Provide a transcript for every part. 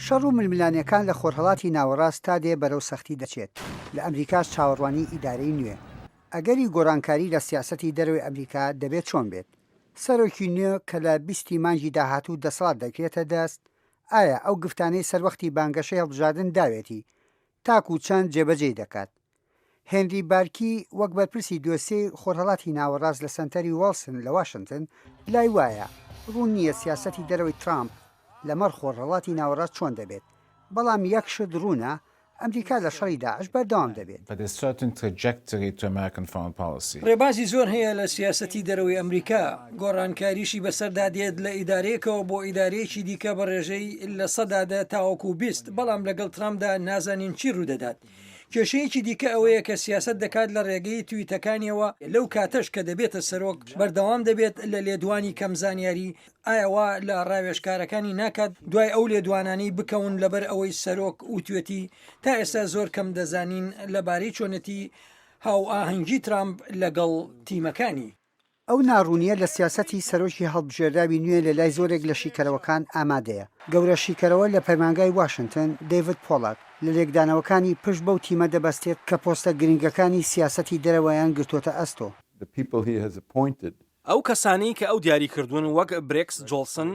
شەڕ و ململانێکان لە خۆرهەڵاتی ناوەڕاست تا دێ بەرەو سەختی دەچێت، لە ئەمریکاش چاوەڕوانی ئیدارەی نوێ. ئەگەری گۆڕانکاری لە سیاسەتی دەرەوەی ئەمریکا دەبێت چۆن بێت؟ سەرۆکی نوێ کە لە 20 ی مانگی داهاتوو دەسەڵات دەگرێتە دەست، ئایا ئەو گفتانەی سەروەختی بانگەشەی هەڵبژاردن داوێتی، تاکوو چەند جێبەجێی دەکات؟ هێنری بارکی وەک بەرپرسی دۆسیەی خۆرهەڵاتی ناوەڕاست لە سەنتەری وڵسن لە واشنتن لای وایە ڕوون نییە سیاسەتی دەرەوەی ترامپ لەمەڕ خۆرهەڵاتی ناوەڕاست چۆن دەبێت، بەڵام یەک شت ڕوونە ئەمریکا لە شەڕی داعش بەردەوام دەبێت. ڕێبازی زۆر هەیە لە سیاسەتی دەرەوەی ئەمریکا، گۆڕانکاریشی بەسەردا دێت لە ئیدارەیەکەوە بۆ ئیدارەیەکی دیکە بە ڕێژەی 10% تاوەکو 20، بەڵام لەگەڵ ترامپدا نازانین چی ڕوودەدات. کێشەیەکی دیکە ئەوەیە کە سیاسەت دەکات لە ڕێگەی تویتەکانیەوە، لەو کاتەش کە دەبێتە سەرۆک بەردەوام دەبێت لە لێدوانی کەم زانیاری، ئایا وا لە ڕاوێژکارەکانی ناکات دوای ئەو لێدوانانەی بکەون لەبەر ئەوەی سەرۆک وتوێتی تا ئێستا زۆر کەم دەزانین لەبارەی چۆنێتی هاوئاهەنگی ترامپ لەگەڵ تیمەکانی. ئەو ناڕوونییە لە سیاسەتی سەرۆکی هەڵبژێرراوی نوێ لە لای زۆرێک لە شیکەرەوەکان ئامادەیە. گەورە شیکەرەوە لە پەیمانگای واشنتن، دەیڤد پۆڵاک، لە لێکدانەوەکانی پشت بەو تیمە دەبەستێت کە پۆستە گرنگەکانی سیاسەتی دەرەوەیان گرتۆتە ئەستۆ. ئەو کەسانەی کە ئەو دیاری کردوون وەک برێکس جۆڵسن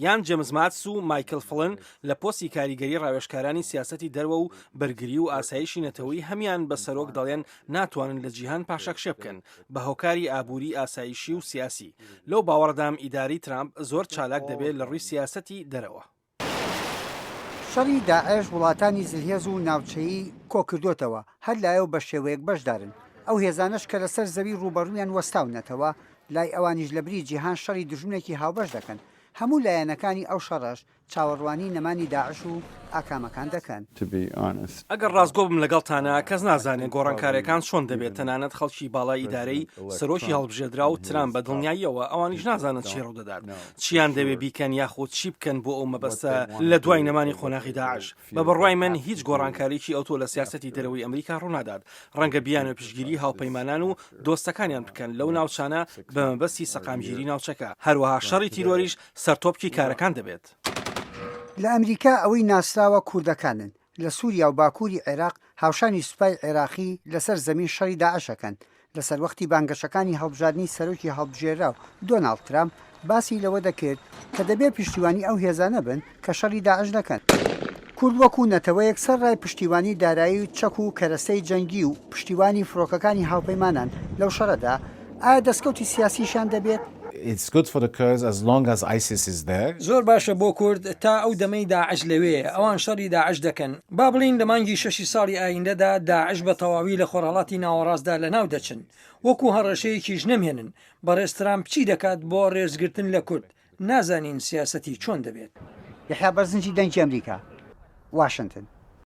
یان جێمز ماتس و مایکل فڵن لە پۆستی کاریگەری ڕاوێژکارانی سیاسەتی دەروە و بەرگری و ئاسایشی نەتەوەیی هەمیان بە سەرۆک دەڵێن ناتوانن لە جیهان پاشەکشێ بکەن بە هۆکاری ئابووری ئاسایشی و سیاسی. لەو باوەڕەدام ئیدارەی ترامپ زۆر چالاک دەبێت لە ڕووی سیاسەتی دەرەوە. شەڕی داعش وڵاتانی زلهێز و ناوچەیی کۆکردۆتەوە، هەر لایەو بە شێوەیەک بەشدارن. ئەو هێزانەش کە لەسەر زەوی ڕووبەڕوویان وەستاونەتەوە، لای ئەوانیش لەبری جیهان شەڕی دوژمنێکی هاوبەش دەکەن. هەموو لایەنەکانی ئەو شەڕەش چاوەڕوانی نەمانی داعش و ئاکامەکان دەکەن. ئەگەر ڕاستگۆ بم لەگەڵتانا، کەس نازانێت گۆڕانکارییەکان چۆن دەبێت، تەنانەت خەڵکی باڵای ئیدارەی سەرۆکی هەڵبژێردراو ترامپ بە دڵنیاییەوە ئەوانیش نازانن چی ڕوودەدات، چییان دەوێت بیکەن یاخود چی بکەن بۆ ئەو مەبەستە لە دوای نەمانی قۆناغی داعش. بە بڕوای من هیچ گۆڕانکاریی ئەوتۆ لە سیاسەتی دەرەوەی ئەمریکا ڕوونادات، ڕەنگە بیانەوێت پشتگیری هاوپەیمانان و دۆستەکانیان بکەن لەو ناوچانە بە مەبەستی سەقامگیری ناوچەکە، هەروەها شەڕی تیرۆریش سەرتۆپکی کارەکان دەبێت. لە ئەمریکا ئەوەی ناسراوە کوردەکانن، لە سوریا و باکوری عێراق هاوشانی سوپای عێراقی لەسەر زەمین شەڕی داعش ئەکەن، لە سەروەختی بانگەشەکانی هەڵبژاردنی سەرۆکی هەڵبژێرراو دۆناڵد ترامپ باسی لەوە دەکرد کە دەبێت پشتیوانی ئەو هێزانە بن کە شەڕی داعش دەکەن. کورد وەکو نەتەوەیەک سەرڕای پشتیوانی دارایی و چەک و کەرەستەی جەنگی و پشتیوانی فڕۆکەکانی هاوپەیمانان لەو شەڕەدا، ئایا دەستکەوتی سیاسیشیان دەبێت؟ زۆر باشە بۆ کورد تا ئەو دەمەی داعش لەوێیە، ئەوان شەڕی داعش دەکەن. با بڵێین لە مانگی شەشی ساڵی ئایندەدا داعش بە تەواوی لە خۆرهەڵاتی ناوەڕاستدا لەناو دەچن. وەکو هەڕەشەیەکیش نەمێنن. بەڕێز ترامپ چی دەکات بۆ ڕێزگرتن لە کورد؟ نازانین سیاسەتی چۆن دەبێت. یەحیا بەرزنجی دەنگی ئەمریکا، واشنتن.